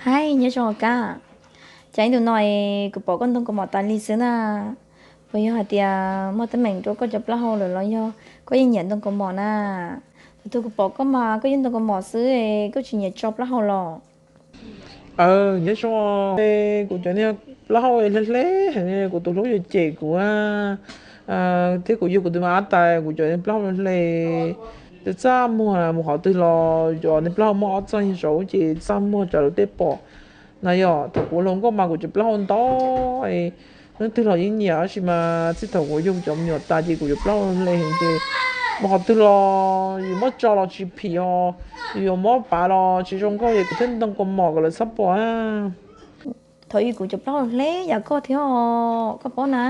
Hais, nyob zoo kab, cas ib ntus no es kuv pom koj ntoo kaus mom tas li xwb na. Puas yog hais tias muaj teeb meem rau koj cov plaub hau lawm los yog koj yeej nyiam ntoo kaus mom na? Thaum twg kuv pom koj mas koj yeej ntoo kaus mom xwb, koj tsis nyiam tso plaub hau los? Nyob zoo, kuv cov niag plaub hau hle hle heev, kuv tus hlub yuav cem kuv thiab kuv yug kuv tus me ab tais, kuv cov niag plaub hau hle, txaj muag mus qhov twg los cov niag plaub hau muaj ob txoj niag saud ces txaj muag tsam lawv tej pom. Na yog thaum kuv hluas nkauj mas kuv cov plaub hau ntau, hnub twg los yeej nyiam, tab sis mas txij thaum kuv yug cov me nyuam tas ces kuv cov plaub hau hle heev ces mus qhov twg los yus muab tso los tsis phim os, yus yuav muab pav los tsis zoo nkauj es kuv thiaj ntoo kaus mom kom lawv txhob pom. Thaum ub kuv cov plaub hau hle yam koj thiab, koj paub na,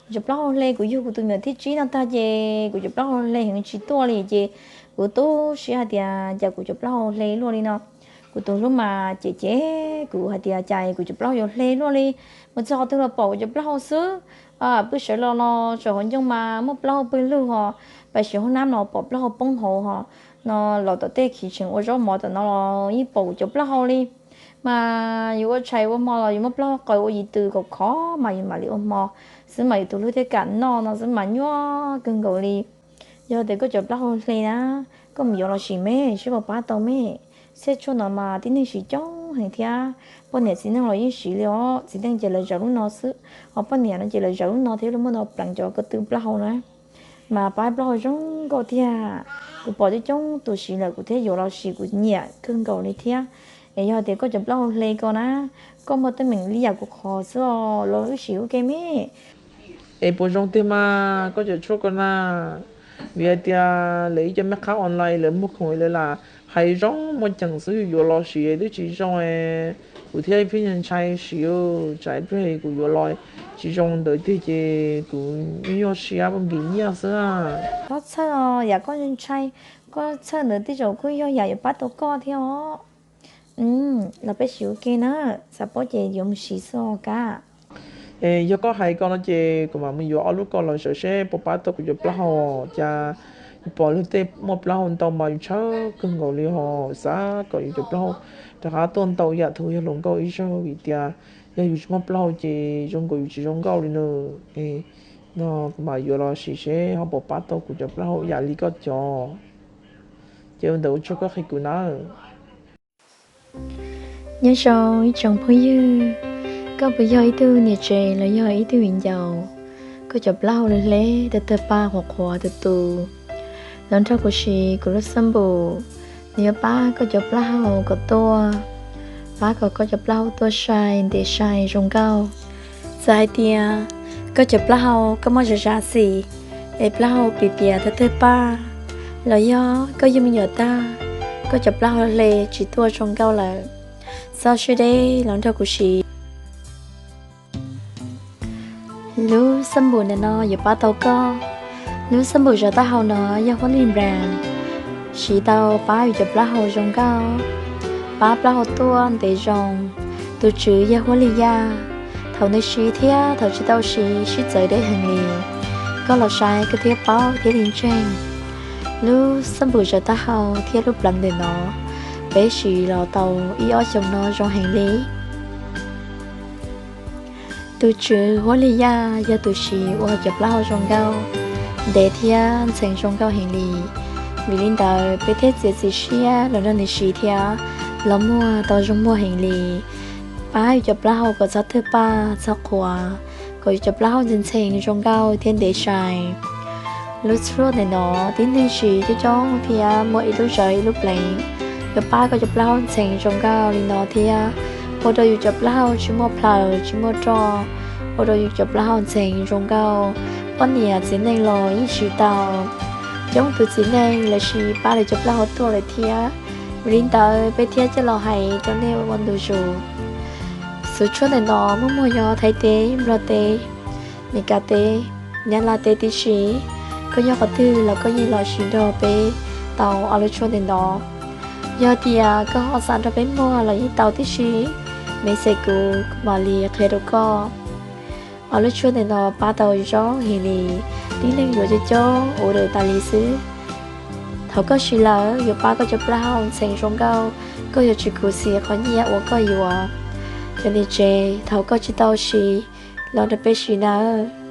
kuv cov plaub hau hle, kuv yug kuv tus me nyuam thib tsib no tag ces kuv cov plaub hau hle heev tsis tuaj li ces kuv tu siab hais tias cas kuv cov plaub hau hle luaj li no. Kuv tus hlub mas cem cem kuv hais tias cas kuv cov plaub hau yuav hle luaj li, mus txog qhov twg los pom kuv cov plaub hau xwb. Pw sawv los no saum hauv ncoo mas muaj plaub hau pw lug hos, pais siv hoob nab no pom plaub hau poob hauv hos, no los tom tej khiv tseem ua zaub mov tom no los yeej pom kuv cov plaub hau li. Mas yus ua tshais ua hmo los yus muab plaub hau qaws ua yim twm kom khov mas yus mam li ua hmo xwb mas yus tus hlub thiaj kam noj no xwb mas nyuaj kawg nkaus li. Yog tias koj cov plaub hau hle na, koj mus yuav los sim me seb puas pab tau me. Txhia tshuaj no mas tib neeg siv coob heev thiab, poj niam txiv neej los yeej siv li os. Txiv neej ces lawv zawv lub no xwb, ho poj niam no ces lawv zawv lub no thiab, lub muaj no pleev cov ko tw plaub hau na. Mas pab plaub hau zoo nkauj tiag, kuv pom coob coob tus siv lawm kuv thiaj yuav los sim, kuv nyiam kawg nkaus li thiab. Es yog tias koj cov plaub hau hle ko na, koj muaj teeb meem li yam kuv qhov xwb los wb sim ua ke me. Es puas zoo tiag mas koj cov tshuaj ko na? Vim hais tias lawv ib co me qhab online lawv muag khoom lawv lam hais zoo muaj ceem xwb, yus yuav los sim twb tsis zoo, kuv thiaj pheej ntshai siv, tsam ib pliag kuv yuav los tsis zoo ntawd tiag ces kuv nyuaj siab nkim nyiaj xwb. Txhob txhawj, yam koj ntshai, koj txhawj ntawd tej zaum kuj yog yam yuav pab tau koj thiab os. Los peb sim ua ke na, xav paub ces yuav mus sim xwb os kab. Yog koj hais ko no ces kuv mam mus yuav ob lub ko los sawv seb puas pab tau kuv cov plaub hau. Cas pom luag tej muaj plaub hau ntau mas yus tshawb kawg nkaus li hos, xav kom yus cov plaub hau rov qab tuaj ntau yam thaum yog hluas nkauj ib zaug, vim tias yog yus tsis muaj plaub hau ces zoo nkaus yus tsis zoo nkauj li na. No kuv mam yuav los sim seb ho puas pab tau kuv cov plaub hau yam li koj cov. Ces ua ntawd ua tsaug koj qhia kuv nawb. Nyob zoo ib tsoom phooj ywg, koj puas yog ib tug niam tsev los yog ib tug viv ncaus, koj cov plaub hau hle hle, tawg tawg paj, qhuav qhuav tus tus? Los nrog kuv siv kuv lub xab npum, nws yuav pab koj cov plaub hau kom tuaj, pab kom koj cov plaub hau tuaj sai ntev sai zoo nkauj. Txawm hais tias koj cov plaub hau koj muaj zam zam xim, es plaub hau piam piam tawg tawg paj, los yog koj yug me nyuam tag, koj cov plaub hau hle tsis tuaj zoo nkauj lawm, txhob siab deb, los nrog kuv siv. Lub xab npum ntawm no yuav pab tau koj. Lub xab npum zav taub hau no yog Huab Lig brand, siv tau pab yus cov plaub hau zoo nkauj, pab plaub hau tuaj ntev zoo. Tus tswv yog Huab Lig Yaj. Thaum nws siv thiab thaum tsis tau siv sib txawv deb heev li. Koj los saib koj thiaj paub thiaj li ntseeg. Lub xab npum zav taub hau thiab lub pleev ntawm no, peb siv los tau ib ob xyoos no zoo heev li. Tus tswv Huab Lig Yaj yog tus siv ua cov plaub hau zoo nkauj, ntev thiab ntxhee zoo nkauj heev li. Vim li ntawd peb thiaj txiav txim siab los nrog nws siv thiab los muag tau zoo muag heev li. Pab yus cov plaub hau kom txhob tawg paj txhob qhuav, kom yus cov plaub hau ntxhee ntxhee zoo nkauj thiab ntev sai. Lub tshuaj ntawm no tib neeg siv coob coob thiab muaj ib lub zawv ib lub pleev, yuav pab koj cov plaub hau ntxhee zoo nkauj li no thiab ua rau yus cov plaub hau tsis muaj plhaws tsis muaj roj, ua rau yus cov plaub hau ntxhee zoo nkauj. Poj niam txiv neej los yeej siv tau. Coob tus txiv neej lawv siv pab lawv cov plaub hau tuaj lawm thiab. Vim li ntawd peb thiaj coj los hais rau nej ua ntu zus. Lub tshuaj ntawm no muaj muag yog Thaib teb, Nplog teb, Meskas teb, Nyab Laj teb tib si. Koj nyob qhov twg los koj yeej los siv nrog peb tau ob lub tshuaj ntawm no. Yog tias koj ho xav nrog peb muag los yeej tau tib si, message kuv, kuv mam li qhia rau koj. Ob lub tshuaj ntawm no pab tau zoo heev li, tib neeg yuav coob coob ua dawm tas li xwb. Thaum koj siv lawm yuav pab koj cov plaub hau ntxhee zoo nkauj, koj yuav tsis khuv xim qhov nyiaj uas koj yuav. Cov niam tsev, thaum koj tsis tau siv los nrog peb siv nawb.